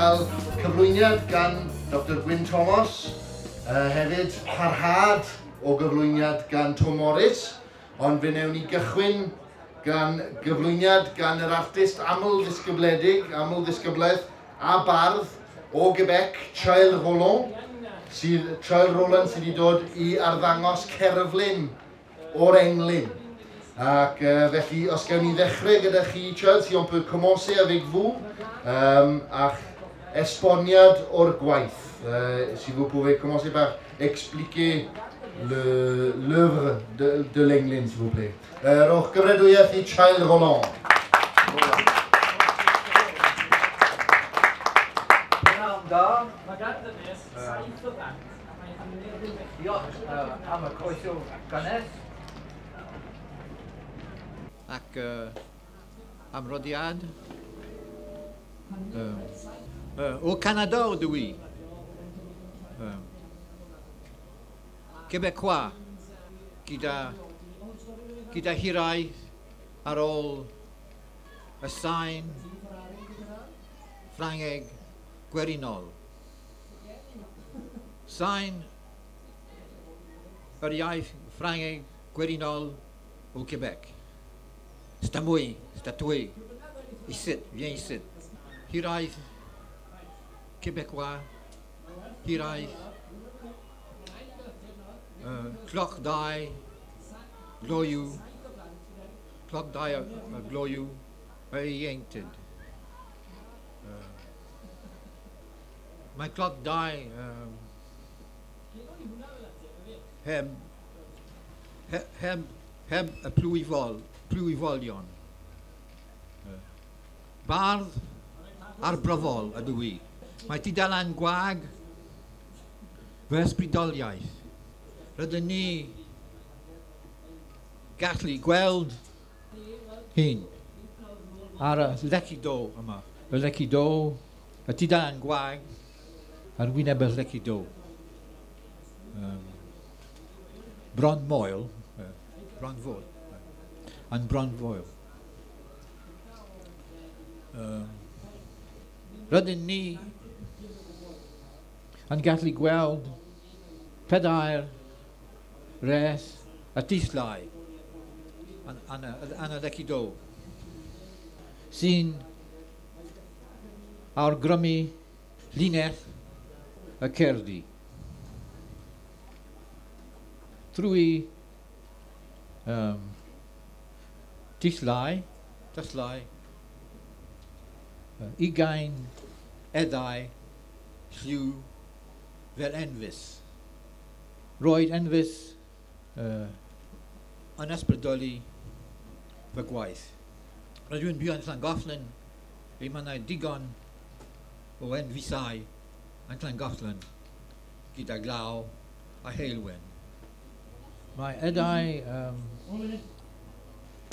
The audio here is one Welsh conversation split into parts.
cael cyflwyniad gan Dr Gwyn Thomas, hefyd parhad o gyflwyniad gan Tom Morris, ond fe wnewn ni gychwyn gan gyflwyniad gan yr artist aml-ddisgybledig, aml-ddisgyblaeth a bardd o Quebec, Childe Roland, Childe Roland sydd wedi dod i arddangos cerflun o'r englyn. Ac felly, os gawn ni ddechrau gyda chi, Childe, si on peut commencer avec vous, a'ch esboniad o'r gwaith. Si vous pouvez commencer par expliquer l'œuvre de l'englyn, s'il vous plaît. Rhowch gymeradwyaeth i Childe Roland. Pnawn da. Mae gan ddynes 7 o blant a mae hanner yn bechgyn. Diolch am y croeso gynnes. Ac am rodiad. O Canada ydw i. Quebecois gyda hiraeth ar ôl y sain Ffrangeg gwerinol. Sain yr iaith Ffrangeg gwerinol o Quebec. C'est à moi, c'est à toi. Ici, viens ici. Hiraeth Québécois, hiraeth cloch dau, gloyw, cloch dau a gloyw, yr ieuenctid. Mae cloch dau heb y plwyfolion. Bardd arbrofol ydw i. Mae tudalen gwag fy ysbrydoliaeth. Rydyn ni gallu gweld hyn ar y lecido yma. Y lecido, y tudalen gwag ar wyneb y lecido. Bron moel, bron fod, yn bron foel. Rydyn ni yn gallu gweld pedair res a dyslau yn y lecido sy'n awgrymu linell y cerddi. Trwy dyslau, 20 edau lliw fel enfys. Roedd enfys yn ysbrydoli fy gwaith. Rydw i'n byw yn Llangollen, lle mae yna digon o enfysau yn Llangollen gyda glaw a heulwen. Mae edau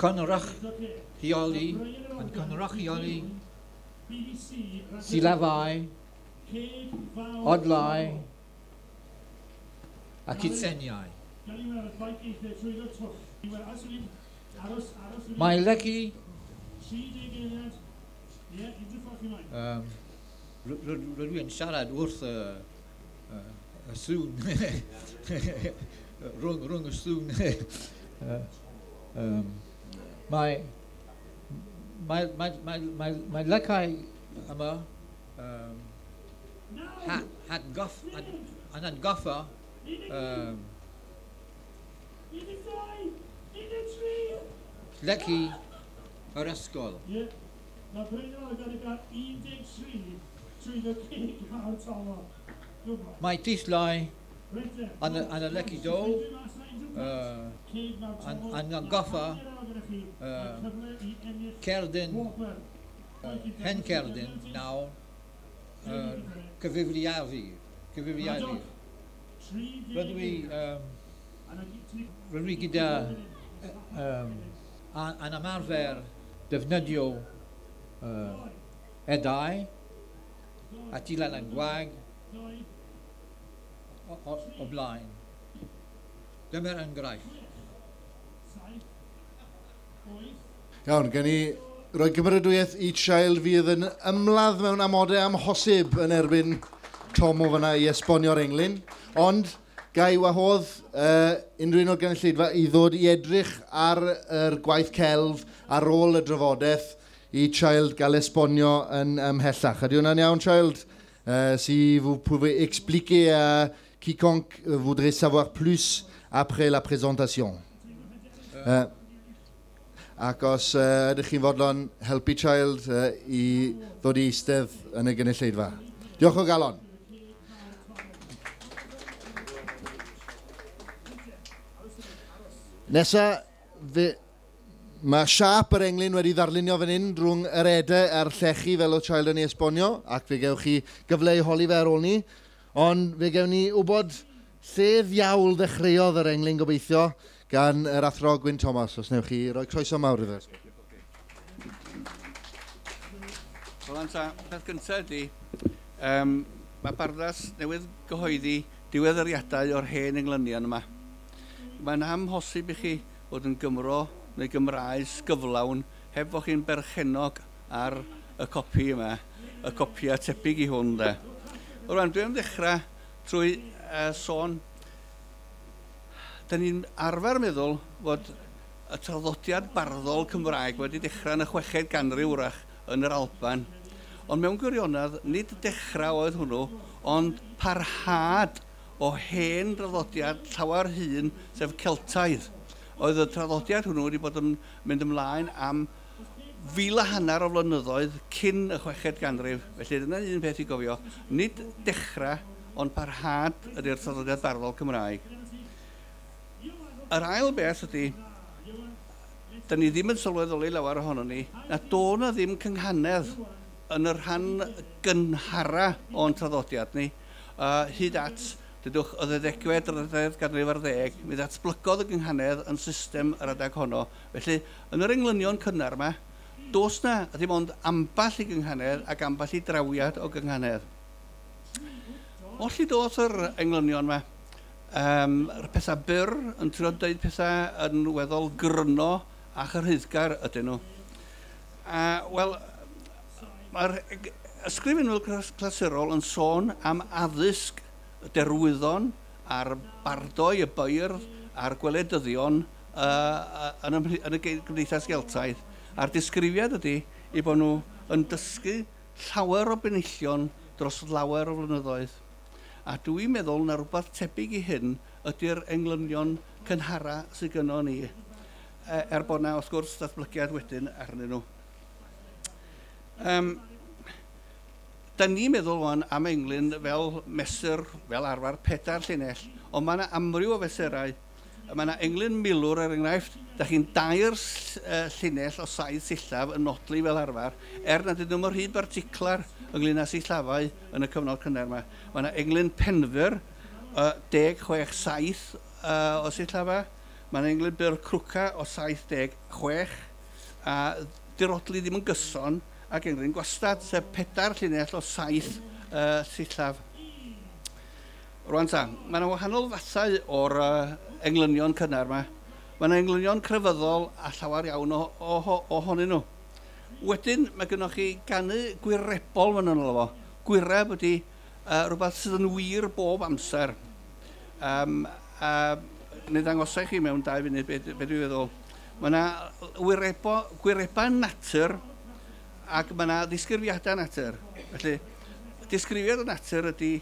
cynrychioli yn cynrychioli silafau, odlau a cydseniau. Mae lecu rydw i'n siarad wrth y sŵn, rhwng y sŵn. Mae lecau yma yn atgoffa lecu yr ysgol. Mae dyslau yn y lecido yn atgoffa cerdyn, hen cerdyn nawr, cyfrifiadur. Rydw i gyda yn ymarfer defnyddio edau a tudalen gwag o blaen. Dyma'r enghraifft. Iawn, gen i roi gymeradwyaeth i Child fydd yn ymladd mewn amodau amhosib yn erbyn Tom o fyna i esbonio'r englyn. Ond ga i wahodd unrhyw un o'r gynulleidfa i ddod i edrych ar yr gwaith celf ar ôl y drafodaeth i Child gael esbonio yn ymhellach. Ydy hwnna'n iawn, Child? Si vous pouvez expliquer à quiconque voudrait savoir plus après la présentation. Ac os ydych chi'n fodlon helpu Child i ddod i eistedd yn y gynulleidfa. Diolch o galon. Nesa, mae siâp yr englyn wedi ddarlunio fan hyn rhwng yr edau a'r llechi fel o Child yn ei esbonio, ac fe gewch chi gyfle i holi fe ar ôl ni. Ond fe gewn ni wybod lle ddiawl ddechreuodd yr englyn gobeithio gan yr athro Gwyn Thomas, os newch chi roi croeso mawr iddo. Wel, ta, peth gyntaf ydy, mae Barddas newydd gyhoeddi diweddariadau o'r hen englynion yma. Mae'n amhosib i chi fod yn Gymro neu Gymraes gyflawn heb fod chi'n berchennog ar y copi yma, y copia tebyg i hwn de. Rwan, dwi am ddechrau trwy sôn. Da ni'n arfer meddwl fod y traddodiad barddol Cymraeg wedi dechrau yn y 6fed ganrif wrach yn yr Alban. Ond mewn gwirionedd, nid dechrau oedd hwnnw, ond parhad o hen draddodiad llawer hŷn, sef Celtaidd. Oedd y traddodiad hwnnw wedi bod yn mynd ymlaen am 1.5 mil o flynyddoedd cyn y 6fed ganrif. Felly dyna un peth i gofio. Nid dechrau, ond parhad ydy'r traddodiad barddol Cymraeg. Yr ail beth ydy, da ni ddim yn sylweddoli lawer ohono ni, na do na ddim cynghanedd yn y rhan gynhara o'n traddodiad ni, hyd at, dydwch, y ddeuddegfed, drydedd ganrif ar ddeg, mi ddatblygodd y gynghanedd yn system yr adeg honno. Felly, yn yr englynion cynnar yma, dos na ddim ond ambell i gynghanedd ac ambell i drawiad o gynghanedd. Oll i dos yr englynion yma, yr pethau byr yn trio dweud pethau yn weddol gryno a chyrhaeddgar ydyn nhw. Wel, mae'r ysgrifenwyr clasurol yn sôn am addysg y derwyddon a'r bardoi, y beirdd a'r gweledyddion yn y gymdeithas Geltaidd. A'r disgrifiad ydy eu bod nhw yn dysgu llawer o benillion dros lawer o flynyddoedd. A dwi'n meddwl na rhywbeth tebyg i hyn ydy'r englynion cynhara sydd gynnon ni, er bod na, wrth gwrs, datblygiad wedyn arnyn nhw. Da ni'n meddwl wan am englyn fel mesur, fel arfer, 4 llinell, ond mae yna amryw o fesurau. Mae yna englyn milwr, er enghraifft, da chi'n 2 llinell o 7 sillaf yn nodli fel arfer, er nad ydyn nhw mor rhy barticlar ynglyn â sillafau yn y cyfnod cynnar yma. Mae yna englyn penfyr, 16-7 o sillafau. Mae yna englyn byr crwca o 76, a dirodli ddim yn gyson, ac englyn gwastad, sef 4 llinell o 7 sillaf. Rwan ta, mae yna wahanol fathau o'r englynion cynnar yma. Mae yna englynion crefyddol a llawer iawn ohonyn nhw. Wedyn, mae gennych chi ganu gwirebol maen nhw'n alw fo. Gwireb ydy rhywbeth sydd yn wir bob amser. Neu ddangosau chi mewn 2 funud be dwi'n feddwl. Mae yna gwirebau natur ac mae yna ddisgrifiadau natur. Felly, disgrifiad o natur ydy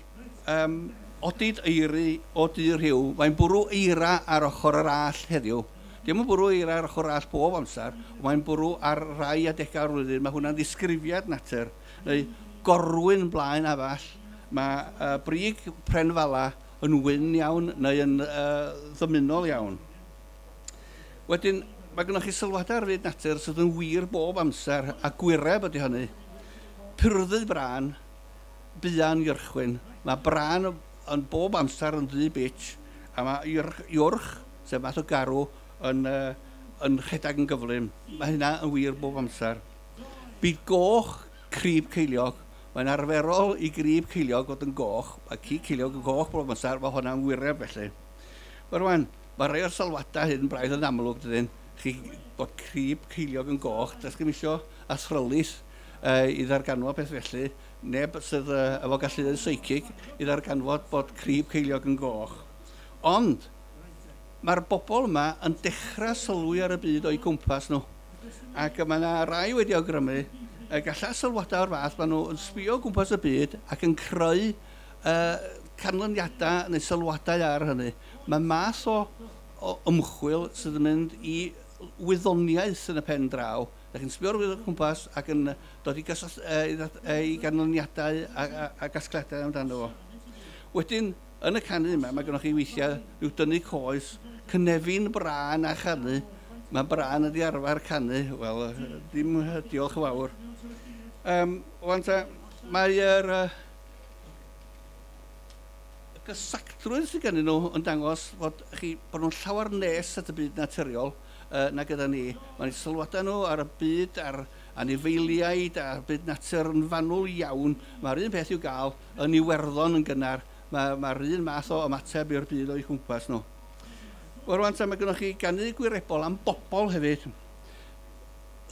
odid eiri o du rhyw. Mae'n bwrw eira ar ochr yr all heddiw. Dim yn bwrw eira ar ochr yr all bob amser, ond mae'n bwrw ar rai adegau o'r flwyddyn. Mae hwnna'n ddisgrifiad natur. Neu gorwyn blaen afall. Mae brig pren fala yn wyn iawn neu yn ddymunol iawn. Wedyn, mae gennych chi sylwadau ar fyd natur sydd yn wir bob amser, a gwireb ydy hynny. Purddu brân, buan iorchwyn. Mae brân yn bob amser yn ddu bitch, a mae iorch, sef math o garw, yn rhedeg yn gyflym. Mae hynna yn wir bob amser. Byd goch crib ceiliog. Mae'n arferol i grib ceiliog fod yn goch. Mae ci ceiliog yn goch bob amser, mae hwnna'n wireb felly. Wel rwan, mae rhai o'r sylwadau hyn braidd yn amlwg, dydyn. Chi bod crib ceiliog yn goch, does ddim isio athrylith i ddarganfod peth felly, neb sydd efo gallu psychic i ddarganfod bod crib ceiliog yn goch. Ond mae'r bobl yma yn dechrau sylwi ar y byd o'u cwmpas nhw. Ac mae yna rai wedi awgrymu y gallai sylwadau o'r fath, maen nhw yn sbio o gwmpas y byd ac yn creu canlyniadau neu sylwadau ar hynny. Mae math o ymchwil sydd yn mynd i wyddoniaeth yn y pen draw. Da chi'n sbio ar y cwmpas ac yn dod i ganlyniadau a gasgliadau amdano fo. Wedyn, yn y canu yma, mae gennych chi weithiau rhyw dynnu coes, cynefin brân a chanu. Mae brân ydi arfer canu, wel, ddim diolch yn fawr. Wan ta, mae'r gysactrwydd sydd gennyn nhw yn dangos fod bod nhw'n llawer nes at y byd naturiol na gyda ni. Mae'n sylwadau nhw ar y byd, ar anifeiliaid, a'r byd natur yn fanwl iawn. Mae'r un peth i'w gael yn Iwerddon yn gynnar. Mae'r un math o ymateb i'r byd o'i chwmpas nhw. Wel, rwan ta, mae gennych chi ganu gwirebol am bobl hefyd.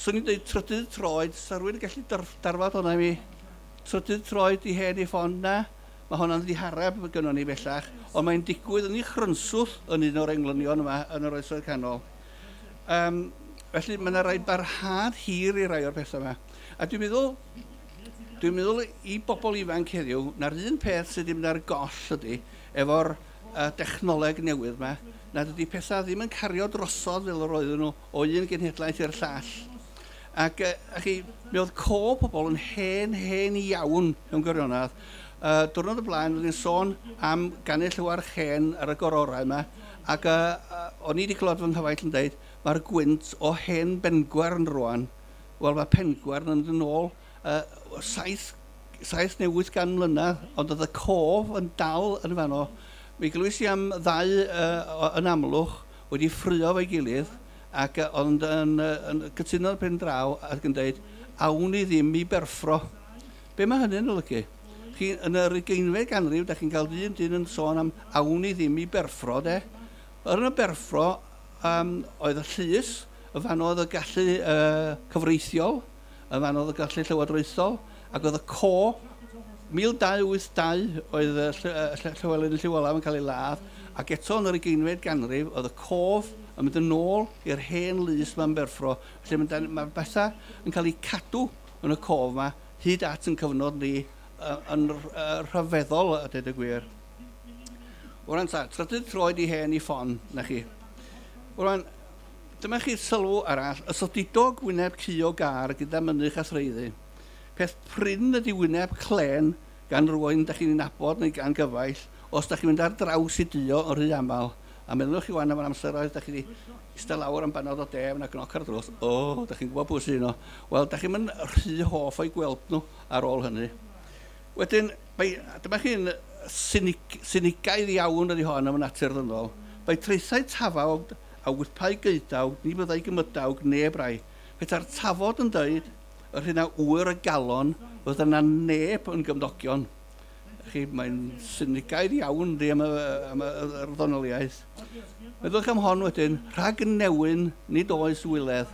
Swn i'n dweud trydydd troed, sa rhywun yn gallu darfod hwnna i mi? Trydydd troed i hen i ffon na, mae hwnna'n ddihareb gynnon ni bellach, ond mae'n digwydd yn ei chrynswth yn un o'r englynion yma yn yr Oesoedd Canol. Felly mae yna rai barhad hir i rai o'r pethau yma. A dwi'n meddwl i bobl ifanc heddiw, na'r un peth sydd wedi mynd ar goll ydy, efo'r dechnoleg newydd yma, nad ydy pethau ddim yn cario drosodd fel yr oedden nhw o un genhedlaeth i'r llall. Ac chi, mi oedd co pobl yn hen iawn mewn gwirionedd. Diwrnod y blaen, oedd hi'n sôn am ganu Llywarch Hen ar y gororau yma, ac o'n i wedi clywed fy nghyfaill yn dweud, mae'r gwynt o hen Bengwern rwan. Wel, mae Pengwern yn dod yn ôl 7 neu 800 mlynedd, ond oedd y cof yn dal yn fanno. Mi glywys i am ddau yn Amlwch wedi ffrio efo'i gilydd, ac ond yn cytuno'r pen draw ac yn dweud, awn ni ddim i Berffro. Be mae hynny'n olygu? Chi, yn yr 20fed ganrif, da chi'n cael un dyn yn sôn am awn ni ddim i Berffro, de. Yn y Berffro, oedd y llys, y fan oedd y gallu cyfreithiol, y fan oedd y gallu llywodraethol, ac oedd y co 1282 oedd Llywelyn y Llyw Olaf yn cael ei ladd, ac eto yn yr 20fed ganrif oedd y cof yn mynd yn ôl i'r hen lys yma'n Berffro. Felly mae bethau yn cael eu cadw yn y cof yma hyd at yn cyfnod ni yn rhyfeddol, a dweud y gwir. Wrand ta, trydydd troed i hen i ffon, na chi. Wrand, dyma chi sylw arall, y sodidog wyneb cu o gar gyda mynych a threiddi. Peth prin ydy wyneb clen gan rywun da chi'n ei nabod neu gan gyfaill, os da chi'n mynd ar draws i duo yn rhy aml. A meddylwch chi wan am yr amseroedd, da chi wedi eistedd lawr am banod o de, yna gnoc ar drws, o, da chi'n gwybod pwy sy'n nhw. Wel, da chi'n mynd rhy hoff o'i gweld nhw ar ôl hynny. Wedyn, dyma chi'n sinigaidd iawn ydy hon am y natur ddynol. Bai traethau tafawg a wypau geudawg, ni byddai gymydawg neb rai. Petai'r tafod yn dweud, yr hyn a ŵyr y galon, fydda yna neb yn gymdogion. Chi, mae'n sinigaidd iawn di am yr ddonoliaeth. Meddwch am hon wedyn, rhag newyn nid oes wyledd.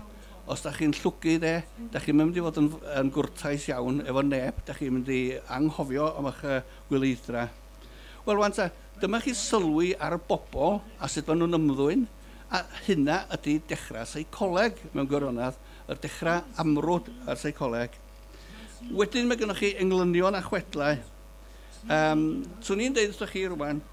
Os da chi'n llwgu de, da chi'n mynd i fod yn gwrtais iawn efo neb, da chi'n mynd i anghofio am eich gwyleidra. Wel, wan ta, dyma chi sylwi ar y bobl a sut maen nhw'n ymddwyn, a hynna ydy dechrau seicoleg mewn gwirionedd, yr dechrau amrwd ar seicoleg. Wedyn mae gennych chi englynion a chwedlau. Swn i'n deud wrthych chi rwan,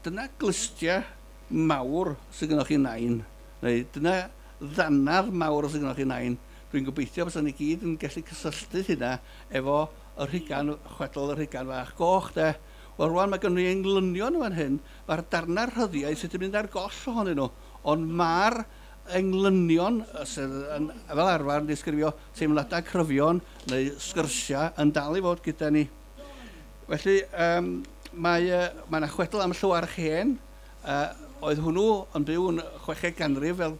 dyna glustiau mawr sydd gennych chi nain, neu dyna ddannadd mawr sydd gennych chi nain. Dwi'n gobeithio bysa ni gyd yn gallu cysylltu hynna efo yr hugan, chwedl yr hugan fach goch, de. Wel, rwan mae gennym ni englynion fan hyn, mae'r darnau rhyddiau sydd wedi mynd ar goll ohonyn nhw, ond mae'r englynion sydd yn, fel arfer yn disgrifio teimladau cryfion neu sgyrsiau yn dal i fod gyda ni. Felly, mae yna chwedl am Llywarch Hen, oedd hwnnw yn byw yn 6fed ganrif fel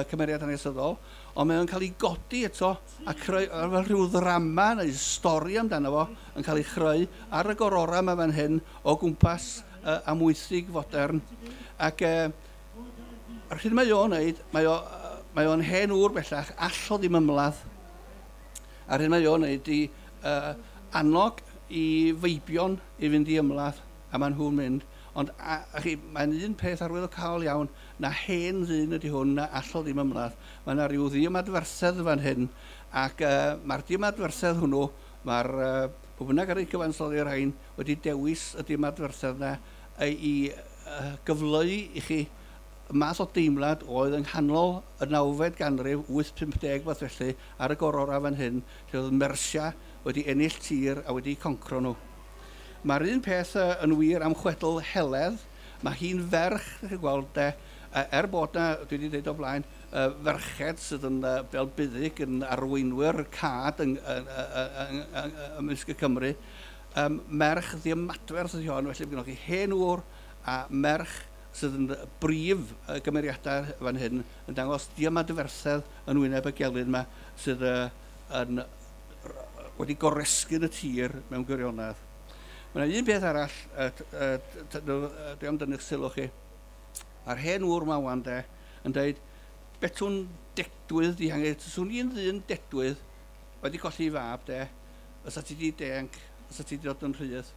cymeriad hanesyddol, ond mae o'n cael ei godi eto a creu fel rhyw ddrama neu stori amdano fo yn cael ei chreu ar y gorora yma fan hyn o gwmpas Amwythig fodern. Ac yr hyn mae o'n wneud, mae o'n hen ŵr bellach, all o ddim ymladd. A'r hyn mae o'n neud i annog i feibion i fynd i ymladd, a maen nhw'n mynd. Ond a chi, mae'n un peth arwyddocaol iawn, na hen ddyn ydy hwn, na allo ddim ymladd. Mae yna rhyw ddiymadferthedd fan hyn, ac mae'r diymadferthedd hwnnw, mae'r pwy bynnag ar ei gyfansoddi'r rhain wedi dewis y diymadferthedd yna i gyfleu i chi y math o deimlad oedd yng nghanol y 9fed ganrif, 850 fath felly, ar y gorora fan hyn, lle oedd Mersia wedi ennill tir a wedi concro nhw. Mae'r un peth yn wir am chwedl Heledd. Mae hi'n ferch, ydych chi'n gweld, de, er bod na, dwi wedi dweud o blaen, ferched sydd yn fel Buddug yn arweinwyr cad ymysg y Cymru. Merch ddiymadferth ydy hon, felly mae gennych chi hen ŵr a merch sydd yn brif gymeriadau fan hyn yn dangos diymadferthedd yn wyneb y gelyn yma sydd yn wedi goresgyn y tir mewn gwirionedd. Mae yna un peth arall, dwi am dynnu'ch sylw chi. A'r hen ŵr ma wan de, yn dweud, betwn dedwydd di hangen, swn i'n ddyn dedwydd, wedi colli fab de, fysa ti di denc, fysa ti di dod yn rhydd,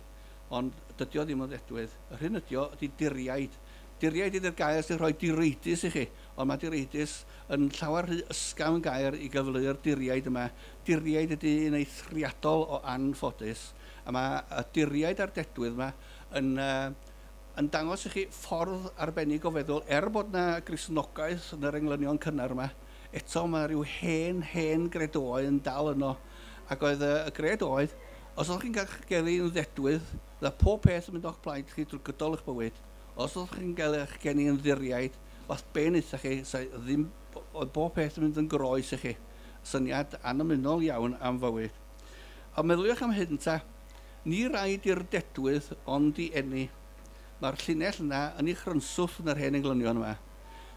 ond dydy o ddim yn ddedwydd. Yr hyn ydy o ydy diriaid. Diriaid ydy'r gair sy'n rhoi direidus i chi, ond mae direidus yn llawer rhy ysgafn gair i gyfleu'r diriaid yma. Diriaid ydy un eithriadol o anffodus, a mae y diriaid a'r dedwydd yma yn dangos i chi ffordd arbennig o feddwl, er bod na Gristnogaeth yn yr englynion cynnar yma, eto mae rhyw hen, hen gredoau yn dal yno. Ac oedd y gred oedd, os ydych chi'n cael geni yn ddedwydd, fydda pob peth yn mynd o'ch plaid chi drwy gydol eich bywyd. Os ydych chi'n cael eich geni yn ddiriaid, waeth be wnaethoch chi, ddim, oedd bob peth yn mynd yn groes i chi. Syniad anymunol iawn am fywyd. Ond meddyliwch am hyn ta, ni raid i'r dedwydd ond i eni. Mae'r llinell yna yn ei chrynswth yn yr hen englynion yma.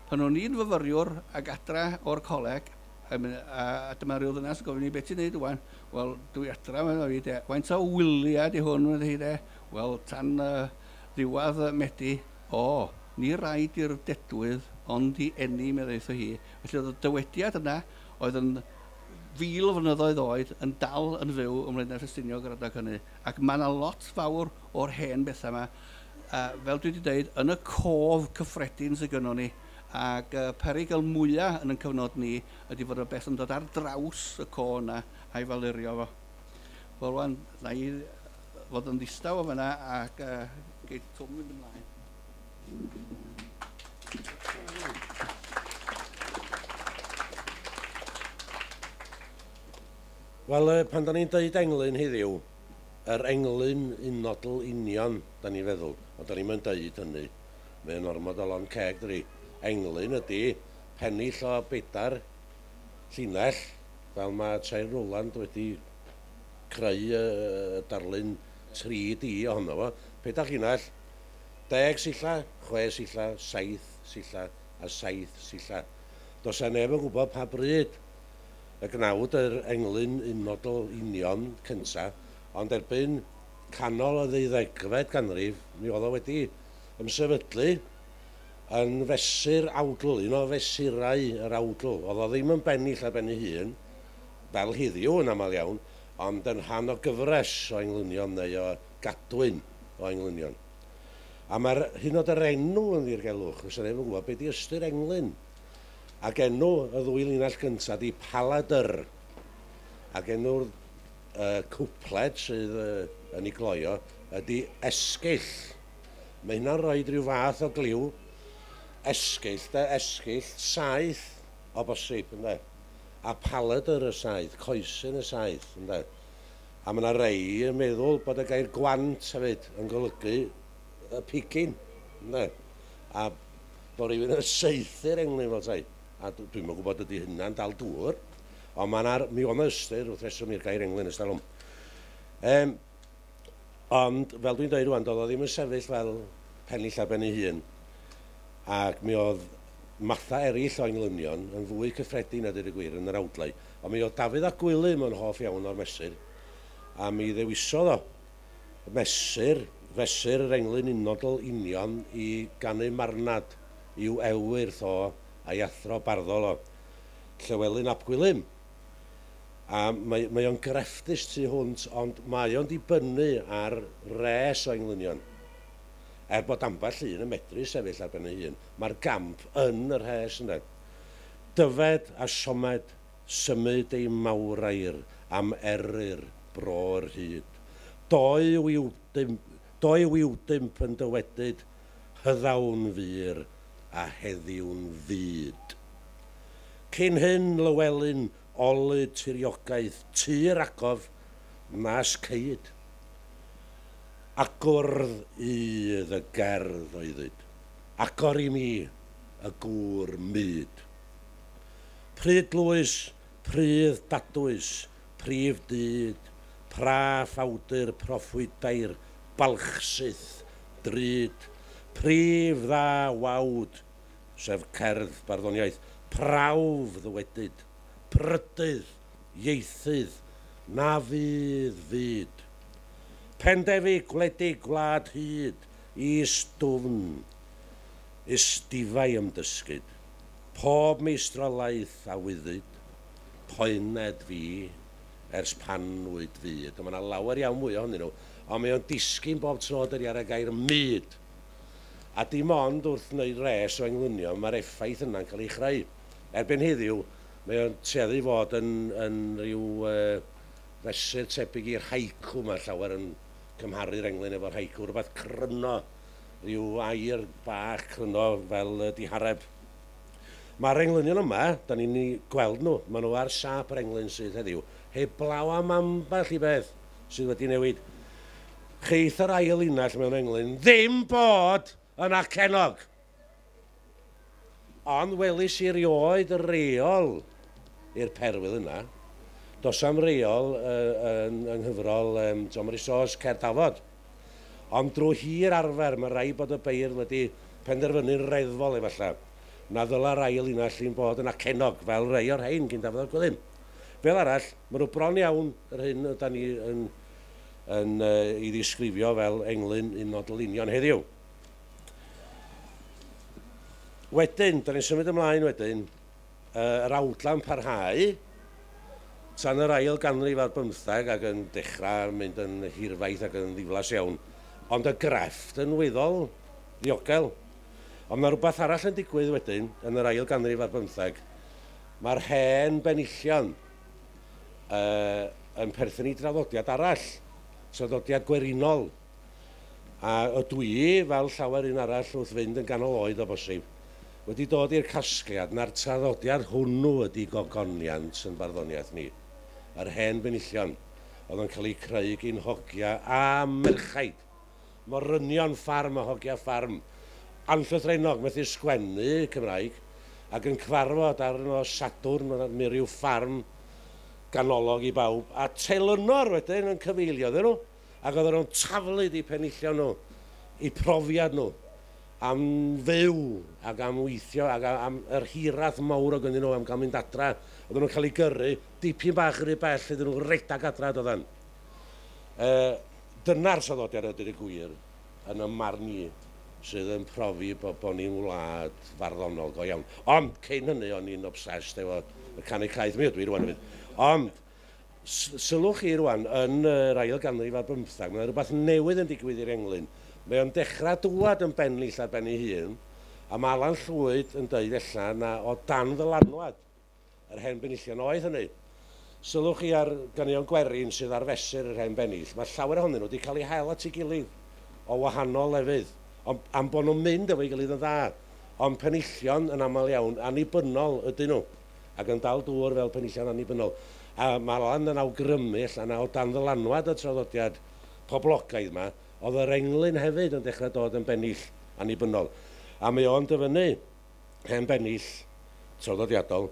Pan o'n i'n fyfyriwr ac adra o'r coleg, a dyma rhyw ddynas yn gofyn i beth ti'n neud ŵan? Wel, dwi adra, mae'n fi, de. Faint o wyliau di hwn, mae'n hi, de? Wel, tan ddiwedd Medi. O, ni raid i'r dedwydd ond i eni, meddai hi. Felly oedd y dywediad yna oedd yn 1000 o flynyddoedd oed yn dal yn fyw ym Mlaenau Ffestiniog yr adeg hynny. Ac mae yna lot fawr o'r hen bethau yma, fel dwi wedi dweud, yn y cof cyffredin sydd gynnon ni. Ac perygl mwyaf yn y cyfnod ni ydy fod y beth yn dod ar draws y co yna a'i falurio fo. Wel, rwan, na i fod yn ddistaw o fyna ac geith Twm fynd ymlaen. Wel, pan da ni'n deud englyn heddiw, yr englyn unodl union, da ni'n feddwl, ond da ni'n mynd deud hynny. Mae'n ormod o lond ceg, dydi. Englyn ydy pennill o bedair llinell, fel mae Tref Rowland wedi creu y darlun 3D ohono fo. Pedair llinell, 10 silla, 6 silla, 7 silla a 7 silla. Does 'na neb yn gwybod pa bryd y gnawd yr englyn unodl union cynta, ond erbyn canol y 12fed ganrif, mi oedd o wedi ymsefydlu yn fesur awdl, un o fesurau yr awdl. Oedd o ddim yn bennill ar ben ei hun, fel heddiw yn aml iawn, ond yn rhan o gyfres o englynion neu o gadwyn o englynion. A mae'r hyn oed yr enw yn ddirgelwch, fysa neb yn gwybod beth di ystyr englyn. Ac enw y ddwy linell gyntaf di paladr. Ac enw'r cwpled sydd yn ei gloio ydy esgyll. Mae hynna'n rhoi rhyw fath o gliw. Esgyll, de, esgyll, saeth o bosib, ynde. A paladr y saeth, coesyn y saeth, ynde. A mae yna rei yn meddwl bod y gair gwant hefyd yn golygu y pigyn, ynde. A bod rhywun yn saethu'r englyn fel tai. A dwi'm yn gwybod ydy hynna'n dal dŵr, ond mae yna, mi oedd yna ystyr wrth reswm i'r gair englyn ers talwm. Ond, fel dwi'n dweud rwan, doedd o ddim yn sefyll fel pennill ar ben ei hun. Ac mi oedd mathau eraill o englynion yn fwy cyffredin a dweud y gwir yn yr awdlau. Ond mi oedd Dafydd ap Gwilym yn hoff iawn o'r mesur, a mi ddewisodd o fesur yr englyn unodl union i ganu marnad i'w ewyrth o a'i athro barddol o, Llywelyn ap Gwilym. A mae o'n grefftus tu hwnt, ond mae o'n dibynnu ar res o englynion. Er bod ambell un yn medru sefyll ar ben ei hun, mae'r gamp yn yr rhes yna. Dyfed a siomed, symud ei mawrair am eryr bro'r hyd. Doi wiwdymp yn dywedyd, hyddawn fyr a heddiw'n fyd. Cyn hyn, Lywelyn, olud tiriogaeth, tir agof, nas ceid. Agwrdd ydd y gerdd oeddyd, agor i mi y gŵr myd. Pryd lwys, prydd dadwys, prif dyd, praff awdur proffwydair, balchsyth, drud, prif dda wawd, sef cerdd barddoniaeth, prawf ddywedyd, prydydd, ieithydd, na fydd fyd. Pendefi gwledig gwlad hyd, is dwfn, isdifau ymdysgyd, pob meistrolaeth a wyddyd, poened fi ers pan wyd fyd. Mae yna lawer iawn mwy ohonyn nhw, ond mae o'n disgyn bob tro dydi ar y gair myd. A dim ond wrth wneud res o englynion, mae'r effaith yna'n cael ei chreu. Erbyn heddiw, mae o'n tueddu i fod yn rhyw fesur tebyg i'r haiku. Mae llawer yn cymharu'r englyn efo'r haiku, rhywbeth cryno, rhyw air bach cryno fel dihareb. Mae'r englynion yma, da ni'n ei gweld nhw, maen nhw ar siâp yr englyn sydd heddiw, heblaw am ambell i beth sydd wedi newid. Cheith yr ail linell mewn englyn ddim bod yn acennog. Ond welis i erioed y reol i'r perwyl yna. Does am reol yng nghyfrol John Morris Jones, Cerdd Dafod. Ond drwy hir arfer, mae rhaid bod y beirdd wedi penderfynu'n reddfol efallai na ddyla'r ail linell i'n bod yn acennog fel rhai o'r rhain gyn Dafydd ap Gwilym. Fel arall, maen nhw bron iawn yr hyn ydan ni yn ei ddisgrifio fel englyn unodl union heddiw. Wedyn, da ni'n symud ymlaen wedyn, yr awdla'n parhau tan yr ail ganrif ar bymtheg ac yn dechrau mynd yn hirfaith ac yn ddiflas iawn, ond y grefft yn weddol ddiogel. Ond mae rhywbeth arall yn digwydd wedyn yn yr ail ganrif ar bymtheg. Mae'r hen benillion yn perthyn i draddodiad arall, traddodiad gwerinol. A ydw i, fel llawer un arall wrth fynd yn ganol oed o bosib, wedi dod i'r casgliad na'r traddodiad hwnnw ydy gogoniant yn barddoniaeth ni. Yr hen benillion oedd yn cael eu creu gyn hogia a merchaid. Morynion ffarm a hogia ffarm. Anllythrennog, methu sgwennu Cymraeg, ac yn cyfarfod ar nos Sadwrn, mewn rhyw ffarm ganolog i bawb, a telynor wedyn yn cyfeilio iddyn nhw, ac oedden nhw'n taflu eu penillion nhw, eu profiad nhw, am fyw ac am weithio ac am yr hiraeth mawr o gynnyn nhw am gael mynd adra. Oedden nhw'n cael eu gyrru dipyn bach rhy bell iddyn nhw redag adra doedden. Dyna'r traddodiad ydy'r gwir yn y marn i sydd yn profi bod ni'n wlad farddonol go iawn. Ond cyn hynny o'n i'n obsessed efo y canu caeth, mi ydw i rwan hefyd. Ond sylwch chi rwan, yn yr ail ganrif ar bymtheg, mae rhywbeth newydd yn digwydd i'r englyn. Mae o'n dechrau dŵad yn bennill ar ben ei hun, a mae Alan Llwyd yn dweud ella na o dan ddylanwad yr hen benillion oedd hynny. Sylwch chi ar ganeuon gwerin sydd ar fesur yr hen bennill, mae llawer ohonyn nhw wedi cael eu hel at ei gilydd o wahanol lefydd, ond am bod nhw'n mynd efo'i gilydd yn dda. Ond penillion yn aml iawn annibynnol ydyn nhw, ac yn dal dŵr fel penillion annibynnol. A mae Alan yn awgrymu allan o dan ddylanwad y traddodiad poblogaidd yma, oedd yr englyn hefyd yn dechrau dod yn bennill annibynnol. A mae o'n dyfynnu hen bennill traddodiadol,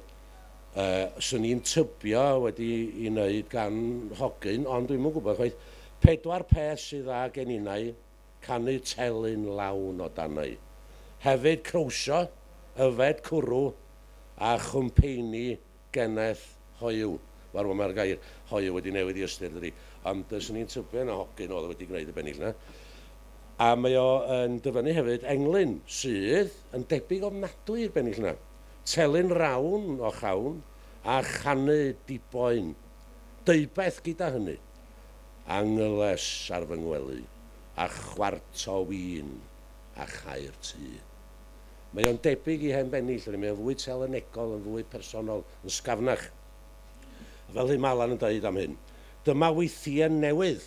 swn i'n tybio wedi ei wneud gan hogyn, ond dwi'm yn gwybod chwaith, 4 peth sydd dda gen innau, canu telyn lawn o danau. Hefyd crwsio, yfed cwrw a chwmpeini geneth hoyw. Wel, mae'r gair hoyw wedi newid i ystyr, dydi. Ond swn i'n tybio na hogyn oedd wedi gwneud y bennill yna. A mae o yn dyfynnu hefyd englyn sydd yn debyg ofnadwy i'r bennill yna. Telyn rawn o chawn a chanu diboen. Deubeth gyda hynny. Angyles ar fy ngwely, a chwart o win, a chau'r tŷ. Mae o'n debyg i hen bennill, mae o'n fwy telynegol, yn fwy personol, yn sgafnach. Fel hyn mae Alan yn dweud am hyn. Dyma weithiau newydd,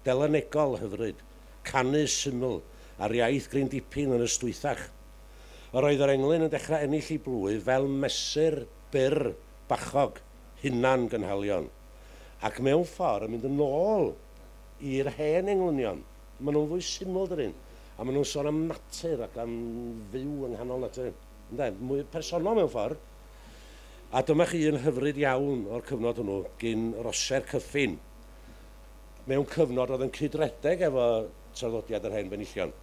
delynegol hyfryd, canu syml, a'r iaith gryn dipyn yn ystwythach. Yr oedd yr englyn yn dechrau ennill ei blwydd fel mesur byr bachog, hunan gynhalion. Ac mewn ffordd yn mynd yn ôl i'r hen englynion. Maen nhw'n fwy syml dydyn. A maen nhw'n sôn am natur ac am fyw yng nghanol natur. Ynde, mwy personol mewn ffordd. A dyma chi un hyfryd iawn o'r cyfnod hwnnw gyn Roser Cyffin. Mewn cyfnod oedd yn cydredeg efo traddodiad yr hen benillion.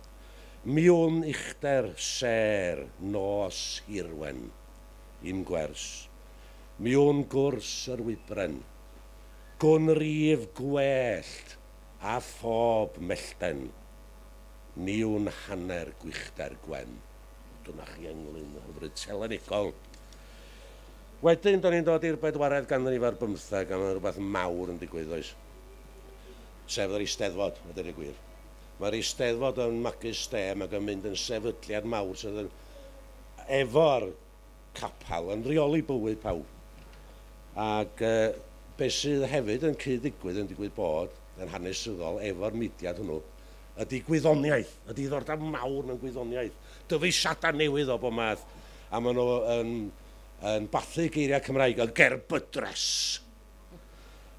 Mi wn uchder sêr nos hirwen i'm gwers. Mi wn gwrs yr wybren. Gwn rif gwellt a phob mellten. Ni wn hanner gwychder gwen. Dyna chi englyn hyfryd telenegol. Wedyn, da ni'n dod i'r bedwaredd ganrif ar bymtheg, a mae rhywbeth mawr yn digwydd, oes? Sef yr Eisteddfod, a dweud y gwir. Mae'r Eisteddfod yn magu stêm ac yn mynd yn sefydliad mawr sydd yn efo'r capel yn rheoli bywyd pawb. Ac be sydd hefyd yn cyd-ddigwydd yn digwydd bod yn hanesyddol efo'r mudiad hwnnw ydy gwyddoniaeth, ydy ddiddordeb mawr mewn gwyddoniaeth, dyfeisiadau newydd o bob math, a maen nhw yn bathu geiriau Cymraeg, y gerbydres,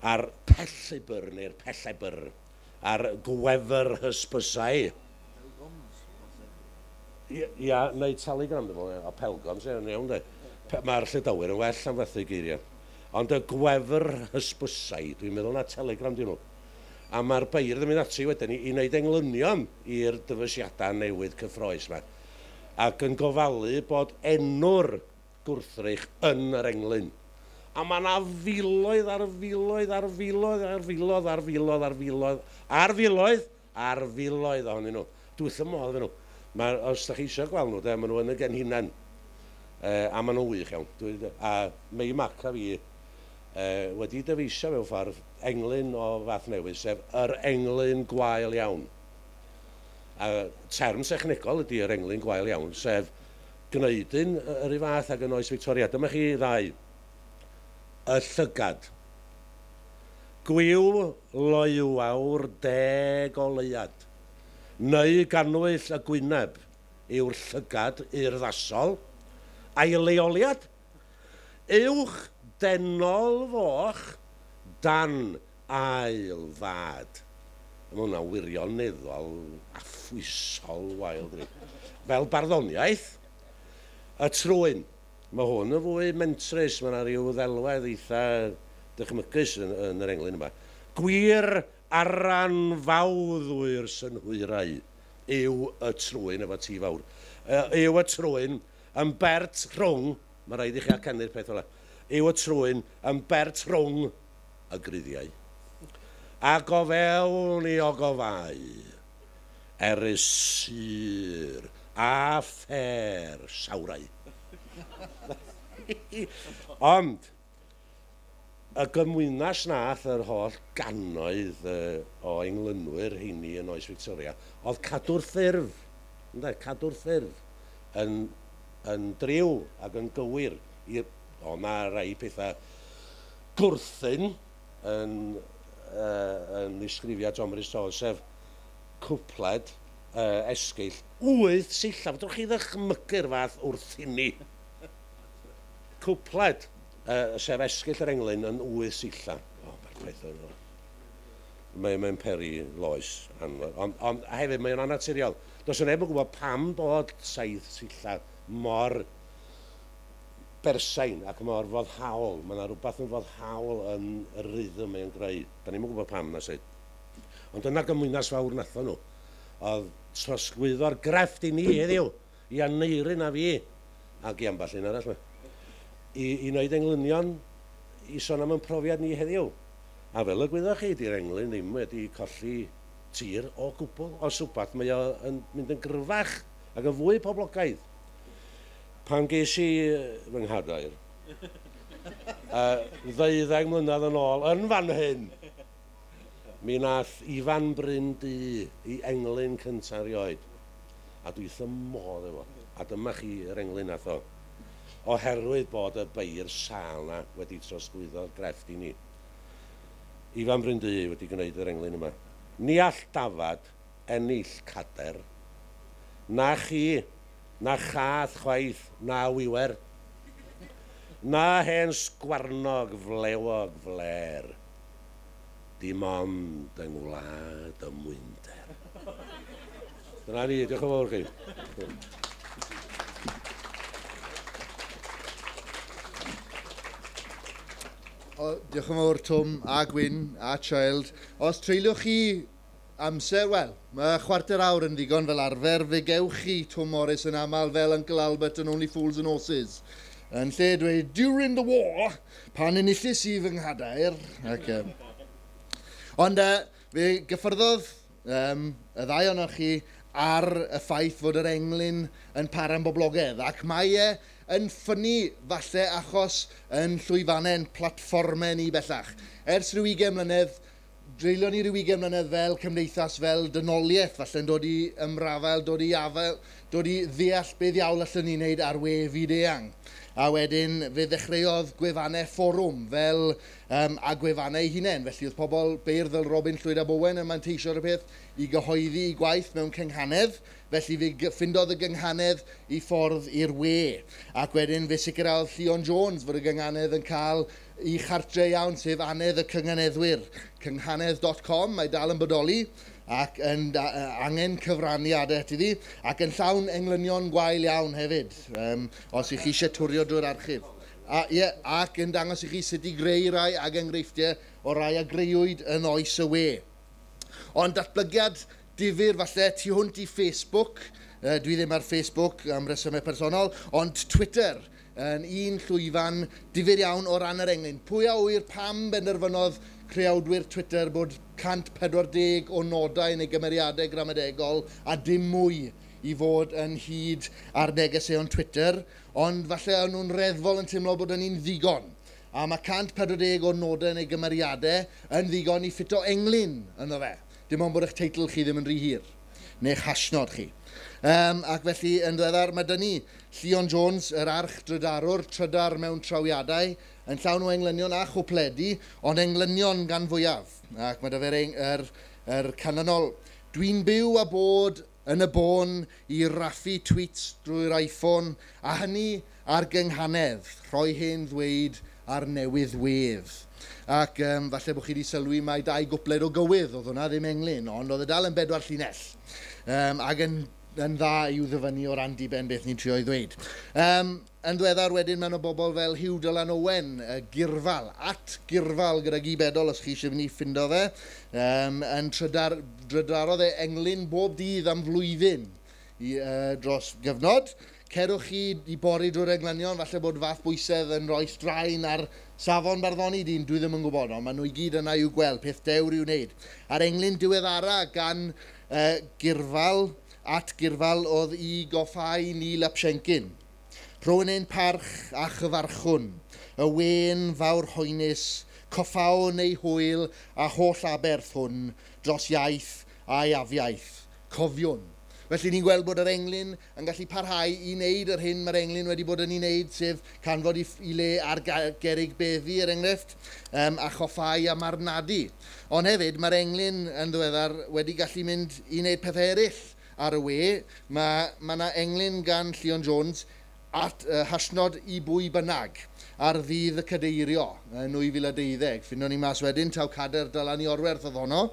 a'r pellebr neu'r pellebr, a'r gwefr hysbysau. Ia, neu telegram, dwi'n meddwl, o pelgoms, iawn, de. Mae'r Llydawyr yn well am fathu geiriau. Ond y gwefr hysbysau, dwi'n meddwl na telegram dyn nhw. A mae'r beirdd yn mynd ati wedyn i wneud englynion i'r dyfeisiadau newydd cyffrous yma. Ac yn gofalu bod enw'r gwrthrych yn yr englyn. A mae yna filoedd ar filoedd ar filoedd ar filoedd ar filoedd ar filoedd ar filoedd ar filoedd ohonyn nhw. Dwi wrth fy modd efo nhw. Mae, os da chi eisiau gweld nhw, de, maen nhw yn y genhinen. A maen nhw'n wych iawn. A Mei Mac a fi wedi dyfeisio mewn ffordd englyn o fath newydd, sef yr englyn gwael iawn. A term technegol ydy yr englyn gwael iawn, sef gwneud un yr un fath ag yn oes Victoria. Dyma chi ddau. Y llygad. Gwiw loywawr deg o leuad. Neu ganwyll y gwyneb yw'r llygad urddasol. A'i leoliad? Uwch denol foch dan ail fad. Mae hwnna'n wirioneddol affwysol wael. Fel barddoniaeth, y trwyn. Mae hwn yn fwy mentrus, mae yna rhyw ddelwedd eitha dychmygus yn yr englyn yma. Gwir aran fawddwyr synhwyrau yw y trwyn efo T fawr. Yw y trwyn yn bert rhwng, mae rhaid i chi acennu'r peth ola, yw y trwyn yn bert rhwng y gruddiau. Ac o fewn i ogofau, erys sur a ffer sawrau. Ond, y gymwynas nath yr holl gannoedd o englynwyr heini yn oes Victoria, oedd cadw'r ffurf, ynde, cadw'r ffurf yn driw ac yn gywir. O, mae rai pethau gwrthyn yn ddisgrifiad John Rhys Jones, sef cwpled esgyll 8 sillaf. Drwch chi ddychmygu'r fath wrthyn ni. Cwpled, sef esgyll yr englyn yn 8 sillaf. O, mae'r peth yn... Mae'n peri loes. Ond hefyd mae'n annaturiol. Does neb yn gwybod pam bod 7 sillaf mor bersain ac mor foddhaol. Mae yna rhywbeth yn foddhaol yn y rhythm mae'n greu. Da ni'm yn gwybod pam na sut. Ond dyna gymwynas fawr nathon nhw. Oedd trosglwyddo'r grefft i ni heddiw, i Aneurin a fi, ac i ambell un arall, i wneud englynion i sôn am ein profiad ni heddiw. A fel y gwyddoch chi, di'r englyn ddim wedi colli tir o gwbl. Os wbath, mae o'n mynd yn gryfach ac yn fwy poblogaidd. Pan ges i fy nghadair, 12 mlynedd yn ôl, yn fan hyn, mi nath Ifan Bryn Du i englyn cyntaf erioed. A dwi wrth y modd efo. A dyma chi yr englyn nath o. Oherwydd bod y beir sâl na wedi trosglwyddo'r grefft i ni. Ifan Bryn Du wedi gwneud yr englyn yma. Ni all dafad ennill cader. Na chi, na chath chwaith, na wiwer. Na hen sgwarnog flewog fler. Dim ond yng ngwlad y mwynder. Dyna ni, diolch yn fawr chi. O, diolch yn fawr Twm a Gwyn a Child. Os treuliwch chi amser, wel, mae chwarter awr yn ddigon fel arfer, fe gewch chi Twm Morys yn aml fel Uncle Albert yn Only Fools and Horses. Yn lle dweud, during the war, pan enillais i fy nghadair. Ac, ond fe gyffyrddodd y ddau ohonoch chi ar y ffaith fod yr englyn yn para'n boblogaidd, ac mae e yn ffynnu falle achos yn llwyfannau'n platfformau ni bellach. Ers rhyw 20 mlynedd, dreulio ni rhyw 20 mlynedd fel cymdeithas, fel dynoliaeth, falle'n dod i ymrafael, dod i afael, dod i ddeall beth iawn allwn ni wneud ar we fyd-eang. A wedyn fe ddechreuodd gwefannau fforwm fel a gwefannau eu hunain. Felly oedd pobl beirdd fel Robin Llwyd ab Owen yn manteisio ar y peth i gyhoeddi i gwaith mewn cynghanedd. Felly fe ffindodd y gynghanedd i ffordd i'r we. Ac wedyn fe sicrhaodd Llion Jones fod y gynghanedd yn cael ei chartre iawn, sef anedd y cynghaneddwyr. Cynghanedd.com, mae dal yn bodoli ac yn angen cyfraniadau at iddi, ac yn llawn englynion gwael iawn hefyd, os ych chi eisiau twrio drwy'r archif. A, ie, ac yn dangos i chi sut i greu rai ag enghreifftiau o rai a greuwyd yn oes y we. Ond datblygiad difyr falle tu hwnt i Facebook, dwi ddim ar Facebook am resymau personol, ond Twitter yn un llwyfan difyr iawn o ran yr englyn. Pwy a ŵyr pam benderfynodd creawdwyr Twitter bod 140 o nodau neu gymeriadau gramadegol a dim mwy i fod yn hyd ar negeseuon Twitter, ond falle o'n nhw'n reddfol yn teimlo bod yn un ddigon. A mae 140 o nodau neu gymeriadau yn ddigon i ffito englyn ynddo fe. Dim ond bod eich teitl chi ddim yn rhy hir, neu'ch hashnod chi. Ac felly yn ddiweddar mae dyn ni Llion Jones, yr arch drydarwr, trydar mewn trawiadau, yn llawn o englynion a chwpledi, ond englynion gan fwyaf. Ac mae da fe'r yr canlynol. Dwi'n byw a bod yn y bôn i raffu tweets drwy'r iPhone, a hynny ar gynghanedd, rhoi hen ddweud ar newydd wedd. Ac falle bod chi wedi sylwi mai dau gwpled o gywydd, oedd hwnna ddim englyn, ond oedd e dal yn bedwar llinell. Ac yn dda i'w ddyfynnu o ran diben beth ni'n trio i ddweud. Yn ddiweddar wedyn mae yna bobl fel Huw Dylan Owen, Gyrfal, at Gyrfal gyda gi bedol os chi eisiau mynd i ffindo fe, yn trydarodd e englyn bob dydd am flwyddyn dros gyfnod. Cerwch chi i bori drwy'r englynion, falle bod fath bwysedd yn rhoi straen ar safon barddoni dyn, dwi ddim yn gwybod, ond maen nhw i gyd yna i'w gweld, peth dewr i'w wneud. A'r englyn diweddara gan Gyrfal, at Gyrfal oedd i goffau Neil ap Siencyn. Rhywun ein parch a chyfarchwn, y wen fawr hoenus, coffawn ei hwyl a holl aberth hwn dros iaith a'i afiaith. Cofiwn. Felly ni'n gweld bod yr englyn yn gallu parhau i wneud yr hyn mae'r englyn wedi bod yn ei wneud, sef canfod i le ar gerrig beddi, er enghraifft, a choffau a marnadu. Ond hefyd, mae'r englyn yn ddiweddar wedi gallu mynd i wneud pethau eraill ar y we. Mae yna englyn gan Llion Jones at hashnod i bwy bynnag ar ddydd y cadeirio yn 2012. Ffindo ni mas wedyn, taw cader Dylan i Orwerth oedd honno.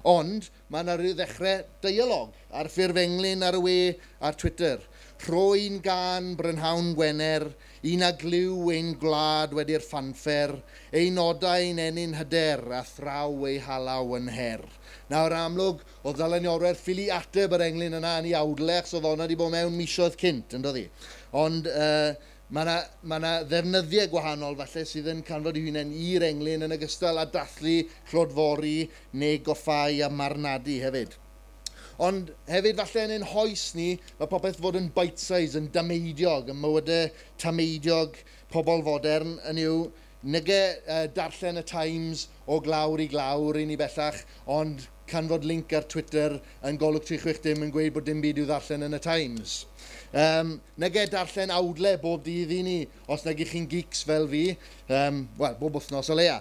Ond mae yna rhyw ddechrau dialog ar ffurf englyn ar y we ar Twitter. Rhoi'n gan Brynhawn Gwener, un a glyw ein gwlad wedi'r ffanffer, ei nodau'n ennyn hyder a thraw ei halaw yn her. Nawr amlwg, oedd Dylan Iorwerth ffili ateb yr englyn yna yn ei awdle, achos oedd honna wedi bod mewn misoedd cynt, yn doedd hi. Ond mae yna ddefnyddiau gwahanol falle sydd yn canfod eu hunain i'r englyn yn ogystal â dathlu, clodfori neu goffau a marnadu hefyd. Ond hefyd falle yn ein hoes ni, mae popeth fod yn bite-size, yn dameidiog, yn mywydau tameidiog pobl fodern yn yw nige darllen y Times o glawr i glawr i ni bellach, ond canfod link ar Twitter yn Golwg 360 yn gweud bod dim byd i'w ddarllen yn y Times. Nage darllen awdle bob dydd i ni, os nag ych chi'n geeks fel fi, wel, bob wythnos o leia.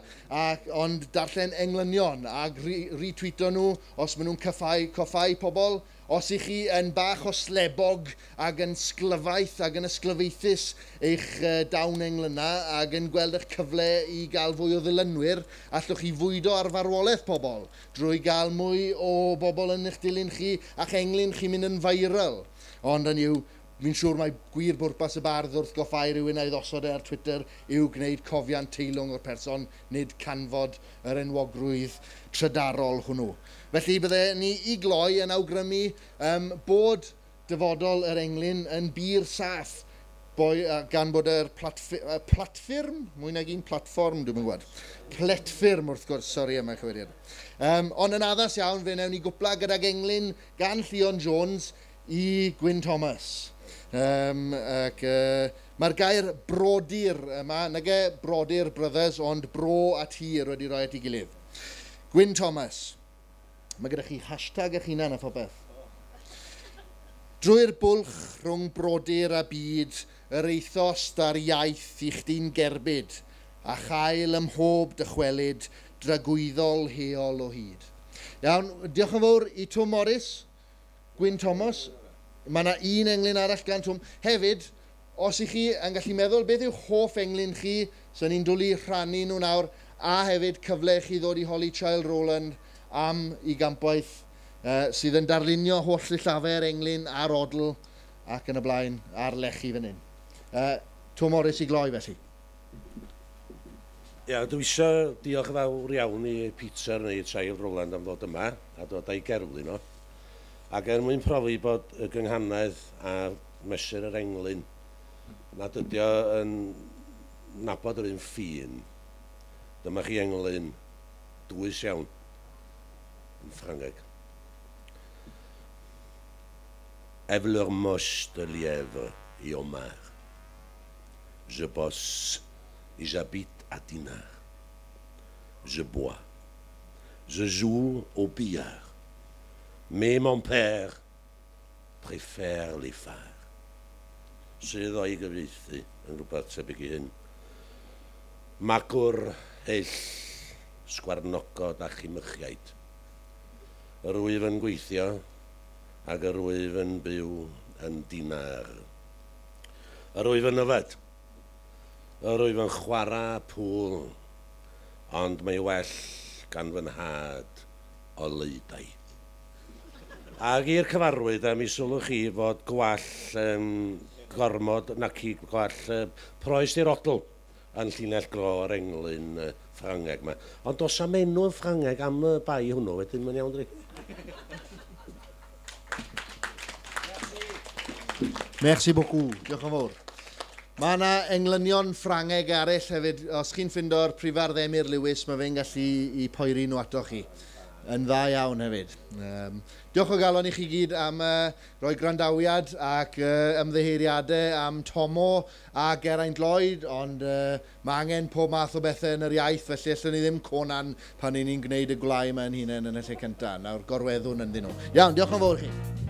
Ond darllen englynion a retweeto nhw os maen nhw'n coffau pobl. Os ych chi yn bach o slebog ac yn sglyfaeth ac yn ysglyfaethus eich dawn englyna ac yn gweld eich cyfle i gael fwy o ddilynwyr, allwch chi fwydo ar farwolaeth pobl drwy gael mwy o bobl yn eich dilyn chi a'ch englyn chi'n mynd yn viral. Ond yn yw, fi'n siŵr mai gwir bwrpas y bardd wrth goffau rhywun a'i ddosod e ar Twitter yw gwneud cofiant teilwng o'r person, nid canfod yr enwogrwydd trydarol hwnnw. Felly bydde ni i gloi yn awgrymu bod dyfodol yr englyn yn bur saff, gan bod yr platffyrm, mwy nag un platfform, dwi'n gwybod. Pletffyrm wrth gwrs, sori am eich chywiriad. Ond yn addas iawn, fe wnawn ni gwpla gydag englyn gan Llion Jones i Gwyn Thomas. Mae'r gair brodyr yma, nage brodyr brothers, ond bro a tir wedi rhoi at ei gilydd. Gwyn Thomas, mae gyda chi hashtag eich hunan a phopeth. Drwy'r bwlch rhwng brodyr a byd, yr eithost a'r iaith i chdi'n gerbyd, a chael ym mhob dychwelyd dragwyddol heol o hyd. Iawn, diolch yn fawr i Twm Morys, Gwyn Thomas. Mae yna un englyn arall gan Twm. Hefyd, os ych chi yn gallu meddwl beth yw hoff englyn chi, so ni'n dwlu rhannu nhw nawr, a hefyd cyfle i chi ddod i holi Childe Roland am ei gampwaith sydd yn darlunio holl sillafer englyn a'r odl ac yn y blaen a'r lechi fan hyn. Twm Morys i gloi felly. Ia, dwi eisiau diolch yn fawr iawn i Peter neu Childe Roland am ddod yma a dod â'i gerflun o. Ac er mwyn profi bod y gynghanedd a mesur yr englyn nad ydi o yn nabod yr un ffin, dyma chi englyn dwys iawn yn Ffrangeg. Ève moche de lièvre et homard. Je bosse et j'habite à Dinard. Je bois. Je joue au billard. Mais mon père préfère les phares. Sydd o'i gyfieithu yn rhywbeth tebyg i hyn. Magwr hyll, sgwarnogod a chimychiaid. Yr wyf yn gweithio ac yr wyf yn byw yn Dinar. Yr wyf yn yfed. Yr wyf yn chwarae pŵl, ond mae well gan fy nhad o leudau. Ac i'r cyfarwydd, a mi sylwch chi fod gwall gormod nac i gwall proes i'r odl yn llinell glo o'r englyn Ffrangeg yma. Ond does am enw yn Ffrangeg am y bai hwnnw, wedyn mae'n iawn dri. Merci beaucoup. Diolch yn fawr. Mae yna englynion Ffrangeg eraill hefyd. Os chi'n ffindo'r prifardd Emyr Lewis, mae fe'n gallu i poeri nhw ato chi. Yn dda iawn hefyd. Diolch o galon i chi gyd am roi gwrandawiad ac ymddiheuriadau am Tomo a Geraint Lloyd, ond mae angen pob math o bethau yn yr iaith, felly allwn ni ddim Conan pan ni'n gwneud y gwlau yma yn hunain yn y lle cyntaf. Nawr gorweddwn ynddyn nhw. Iawn, diolch yn fawr i chi.